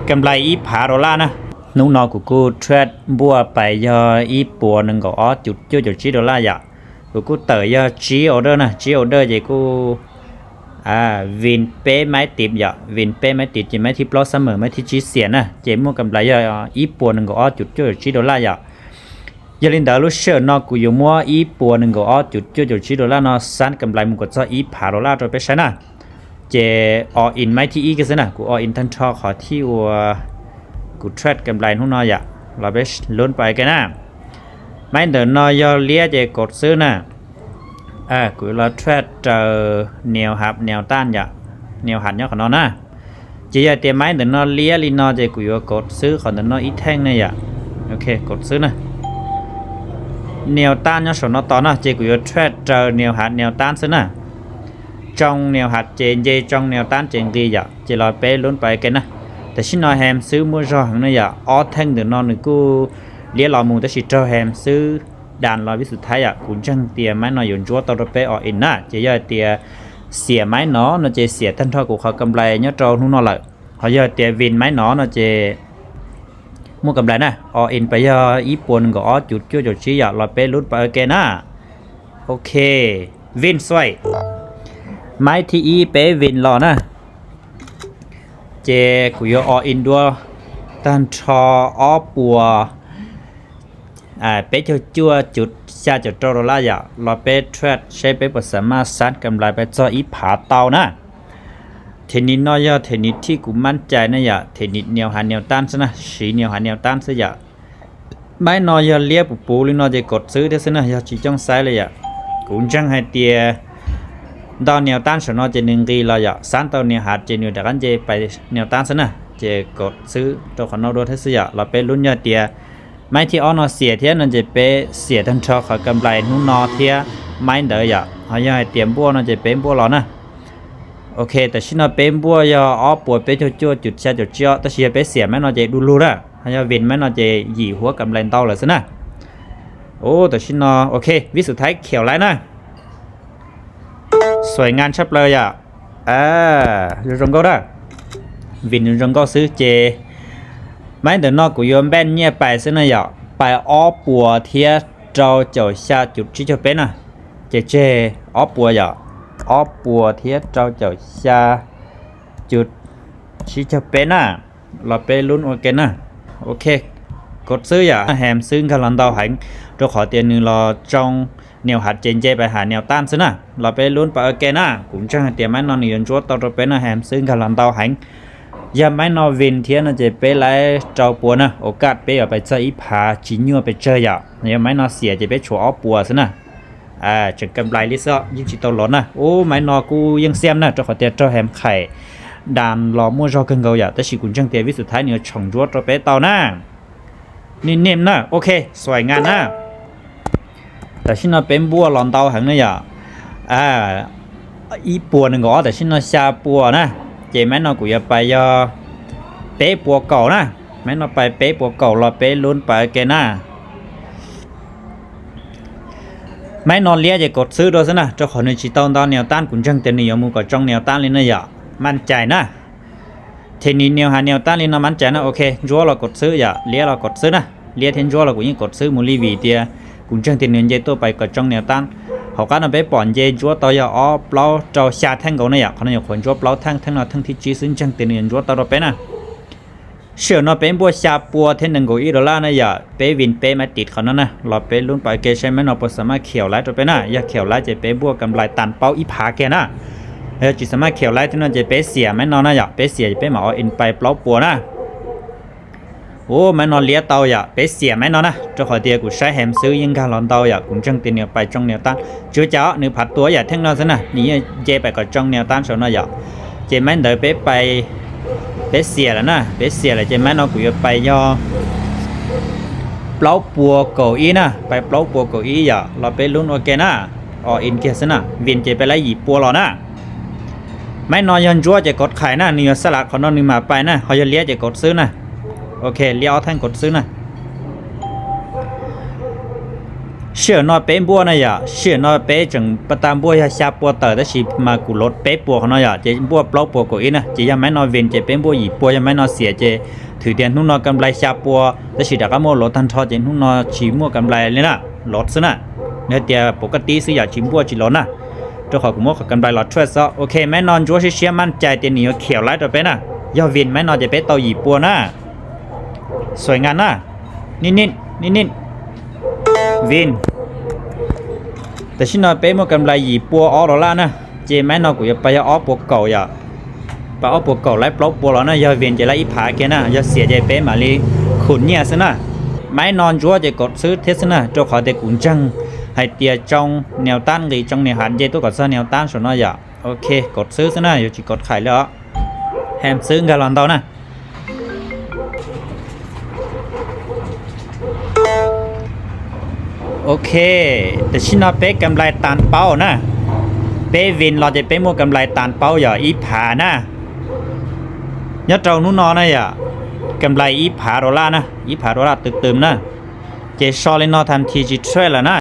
kam nplais ib phav dollar na. Hnub no kuv kuj trade npuaj pais yog ib puas nees nkaum ob cuv cuaj caum tsib dollar yom. Kuv kuj tawm yog tsib order na, tsib order ces kuj vin peb maib tiv yom, vin peb maib tiv ces maib thib plaub summer, maib thib tsib xiam na, ces muaj kam nplais yog ib puas nees nkaum ob cuv cuaj caum tsib dollar yom. Yog li ntawd lub sij hawm no kuv yuav muab ib puas nees nkaum ob cuv cuaj caum tsib dollar no xab kam nplais mus kom txog ib phav dollar rau peb saib na. Ces all in maib thib ib kiag xwb na, kuv all in tag nrho qhov thib uas kuv trade kam nplais hnub no yom, los peb lub pais ke na. Maib ntawm no yog liab ces kov xwb na. Kuv yuav los trade raws nias hav nias taj yom, nias hav nyob qhov no na. Ces yog tias maib ntawm no liab li no ces kuv yuav kov xwb qhov ntawm no ib theej ne yom. Ok, kov xwb na. Nias taj nyob saum no tos no ces kuv yuav trade raws nias hav nias taj xwb na. Tsoo nias hav ces nce, tsoo nias taj ces nqis yom, ces los peb lub pais ke na. Tam sim no hem xwb muaj zog heev na yom, ob theej ntawm no nws kuj liab los mus tab sis raug hem xwb, das los vib xwm thaib yom. Kuv ntseeg tias maib no yuav ntsuab tau rau peb all in na, ces yog tias xiam maib no no ces xiam tag nrho kuv qhov kam nplais nyob rau hnub no lawm. Ho yog tias vin maib no no ces muaj kam nplais na, all in pais yog ib puas nees nkaum ob cuv cuaj caum tsib yom, los peb lub pais ke na. Ok, vin xuaim. Maib thib ib peb vin los na. Ces kuv yuav all in dua tag nrho ob puas peb caug cuaj cuv xya caum rau dollar yom, los peb trade seb peb puas xam maj xab kam nplais pais txog ib phav tau na. Them nim no yog them nim thib kuv mab cai na yom, them nim nias hav nias taj xwb na, siv nias hav nias taj xwb yom. Maib no yog liab puv puv li no ces kov xwb thiab xwb na, yog tsis coj xaiv li yom. Kuv ntseeg hais tias ntau nias taj saum no ces nws nqis los yom, xab tau nias hav ces nws rov qab nce pais nias taj xwb na, ces kov xwb rau qhov no dua thiab xwb yom. Los peb lub yog tias maib thib ob no xiam thiab no ces peb xiam tag nrho qhov kam nplais hnub no thiab maib ntawd yom. Ho yog hais tias npuaj no ces peb npuaj los na. Ok, tam sim no peb npuaj yog ob puas peb caug cuaj cuv xya caum tsib os, tab sis yog peb xiam maib no ces du lug na. Ho yog vin maib no ces yim huab kam nplais ntau lawm xwb na. Ub, tam sim no ok, vib xwm thaib khiaum laib na. Xuaim ngan tshaj plaws yom. Zoo zoo nkauj na. Vin zoo zoo nkauj xwb ces maib ntawm no kuv yuav npaj nyiaj pais xwb na yom, pais ob puas thiab rau caum xya cuv tsib caug peb na. Ces tseg ob puas yom, ob puas thiab rau caum xya cuv tsib caug peb na. Los peb lub ua ke na. Ok, kov xwb yom, hem xwb nkag los ntau heev, rau qhov tias nws los tsoo nias hav ces nce pais hav nias taj xwb na. Los peb lub pais ua ke na, kuv ntseeg hais tias maib no nws yuav ntsuab tau rau peb no, hem xwb nkag los ntau heev. Yog maib no vin thiab no ces peb laib rau puas na, ua kaj peb yuav pais txog ib phav tsis nyuaj pes tsawg yom. Yog maib no xiam ces peb tshuav ob puas xwb na. Tseem kam nplais li xwb yeej tsis tau los na. Ub, maib no kuj yeej xiam na, rau qhov tias raug hem khais das los muaj zog kawg nkaus yom, tab sis kuv ntseeg tias vib xwm thaib nws yuav tshoom ntsuab rau peb tau na. Nim nim na, ok, xuaim ngan na. Tam sim no peb npuaj los ntau heev na yom. Ib puas nees nkaum ob, tam sim no xya puas na. Ces maib no kuv yuav pais yog peb puas kaum na. Maib no pais peb puas kaum, los peb lub pais ua ke na. Maib no liab ces kov xwb rau xwb na, rau qhov nws tsis tau ntau nias taj, kuv ntseeg tias nws yuav mus kom tsoo nias taj li na yom, maj cai na. Them nim nias hav nias taj li no maj cai na. Ok, ntsuab los kov xwb yom, liab los kov xwb na. Liab thiab ntsuab los kuv yeej kov xwb mus li vim tias kuv ntseeg tias nws nce tuaj pais kom tsoo nias taj. Hauv qab no peb pom nce ntsuab tau yog ob plaub rau xya theej nkaus na yom, qhov no nyuam qhuav ntsuab plaub theej, theej no theej thib tsib xwb, ntseeg tias nws yuav ntsuab tau rau peb na. Sij hawm no peb npuaj xya pua thiab nees nkaum ib dollar na yom, peb vin peb maib tiv qhov no na, los peb lub pais ua ke saib maib no puas xam maj khiaum laib rau peb na. Yog khiaum laib ces peb npuaj kam nplais tas paub ib phav kiag na. Yog tsis xam maj khiaum laib thiab no ces peb xiam maib no na yom, peb xiam ces peb mam all in pais plaub puas na. Ub, maib no liab tau yom, peb xiam maib no na, rau qhov tias kuv saib hem xwb yeej nkag los ntau yom, kuv ntseeg tias nws pais tsoo nias taj. Tsis ua cas, nws phav tua yam theej no xwb na, nws yeej nce pais kom tsoo nias taj saum no yom. Ces maib ntawd peb pais, peb xiam lawm na, peb xiam lawm ces maib no kuv yuav pais yog plaub puas kaum ib na, pais plaub puas kaum ib yom, los peb lub ua ke na. All in kiag xwb na, vin ces peb laib yim pua los na. Maib no yog ntsuab ces kov khais na, nws yog xab lav qhov no nws mam pais na, ho yog liab ces kov xwb na. Ok, liab ob theej kov xwb na. Sij hawm no peb npuaj na yom, sij hawm no peb tseem pas tas npuaj yog xya pua tawm, tab sis mas kuv lov peb puas qhov no yom, ces npuaj plaub puas kaum ib na, ces yog maiv no win ces peb npuaj yim pua, yog maiv no xiam ces thwm tias hnub no kam nplai xya pua, tab sis rov qab muaj lov tag nrho ces hnub no tsis muaj kam nplai li na, lov xwb na. Yog tias pov kaj tib xwb yom, tsis npuaj tsis lov na, rau qhov kuv muab qhov kam nplai los trade xwb. Ok, maiv no ntsuab siab siab maj cai tias nws yuav khiav laiv rau peb na, yog win maiv no ces peb tau yim pua na. Xuaim ngas na, nij nij, nij nij, win. Tam sim no peb muaj kam nplai yim pua ob dollar na, ces maiv no kuv yuav pas yog ob puas kaum yom, pas ob puas kaum laiv plaub pua los na, yog win ces laiv ib phav kiag na, yog xiam ces peb mam li khum nyiaj xwb na. Maiv no ntsuab ces kov xwb thiab xwb na, rau qhov tias kuv ntseeg hais tias tsoo nias tab nqis tsoo nias hav nce tuaj kom txog nias tab saum no yom. Ok, kov xwb xwb na, yuav tsis kov qhais li os. Hem xwb nkag los ntau na. Ok, tam sim no peb kam nplai tas paub na. Peb win los ces peb muaj kam nplai tas paub yog ib phav na. Nyob rau hnub no na yom, kam nplai ib phav dollar na, ib phav dollar twm twm na. Ces so li no tag nthi tsis trade lawm na.